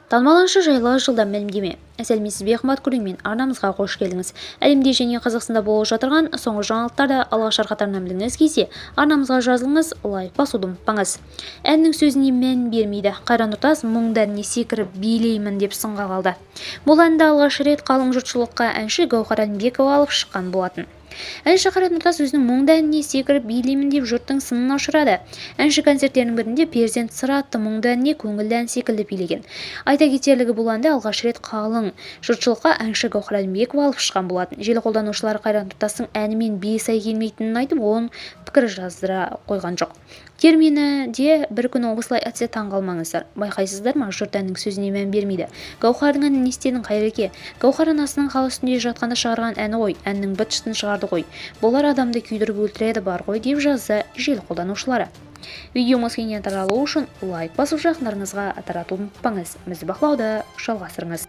Танымал әнші жайлы жылдам мәлімдеме. Сәлеметсіз бе, қымбат көрермен! Арнамызға қош келдіңіз! Әлемде және Қазақстанда болып жатырған соңғы жаңалықтарды алғашқылар қатарынан білгіңіз келсе, арнамызға жазылыңыз, лайк басуды ұмытпаңыз. Әннің сөзіне мән бермейді. Қайрат Нұртас мұңды әніне секіріп билеймін деп сынға қалды. Бұл әнді алғаш рет қалың жұртшылыққа әнші Гауһар Әлімбекова алып шыққан болатын. Әнші Қайрат Нұртас өзінің мұңды әніне секіріп билеймін деп жұрттың сынына ұшырады. Әнші концерттерінің бірінде «Перзент сыры» атты мұңды әніне көңілді ән секілді билеген. Айта кетерлігі, бұл әнді алғаш рет қалың жұртшылыққа әнші Гауһар Әлімбекова алып шыққан болатын. Желі қолданушылары Қайрат Нұртастың әнімен биі сай келмейтінін айтып, оң пікір жаздыра қойған жоқ. Термені де бір күні осылай әтсе, таң қалмаңыздар. Байқайсыздар ма, жұрт әннің сөзіне мән бермейді. Гауһардың әнін не істедің, Қайреке? Гауһар анасының хал үстінде жатқанда шығарған әні ғой, әннің быт-шытын шығарды ғой. Бұлар адамды күйдіріп өлтіреді бар ғой, деп жазды желі қолданушылары. Видеомыз кеңінен таралуы үшін лайк басып, жақындарыңызға таратуды ұмытпаңыз. Бізді бақылауды жалғастырыңыз.